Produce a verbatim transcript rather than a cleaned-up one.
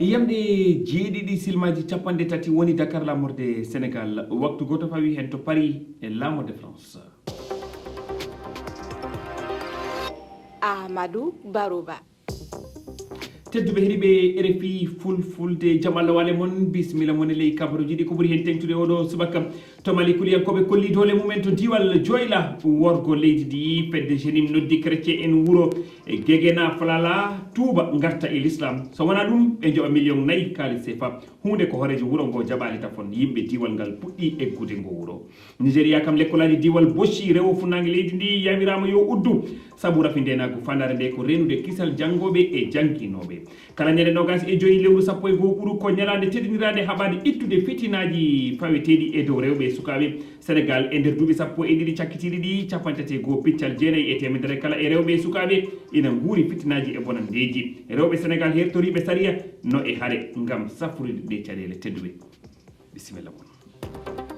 Yamɗe jeeɗiɗi silmaji capanɗe tati woni Dakar lamorde Sénégal, waktu goto fawi hen to Paris e lamorde France. Amadou Barouba. Tedduɓe heɗiɓe R F I Fulfulde, jam Allah wale mon, bismilla mon e ley kabaruji ɗi ko ɓuri hen tengtude oɗo subaka. To Mali, kuliyankoɓe kolli doole mumen to diwal Joyla, worgo leydi ndi, fedde Jenim noddi chrétien en wuro e Gegena Falala tuuba garta e l'islam. So wona ɗum, ɓe joɓa million nayi kalis sefa. Hunde ko hooreejo wuro ngo jaɓaali tafon. Yimɓe diwal ngal puɗɗi eggude ngo wuro. Nigeria kam, lekkolaaji diwal Boshi, rewo funnaange leydi ndi, yawiraama yo uddu sabu rafi ndeenaagu. Faandaare nde ko reenude kisal janngooɓe e jannginooɓe. Kala ñande noogas e joyi lewru sappo e goo ɓuru ko ñalaande teddiniraande haɓaade ittude fitinaaji faweteeɗi e dow rewɓe e sukaaɓe. Sénégal, e nder duuɓi sappo e ɗiɗi cakkitiiɗi ɗi, capanɗe tati e goo piccal jeenayi e teemedere kala e rewɓe e sukaaɓe ina nguuri fitinaaji e bonanndeeji. Rewɓe Sénégal hertoriiɓe sariya no e hare ngam safrude ɗe caɗeele. Tedduɓe, bisimilla mon.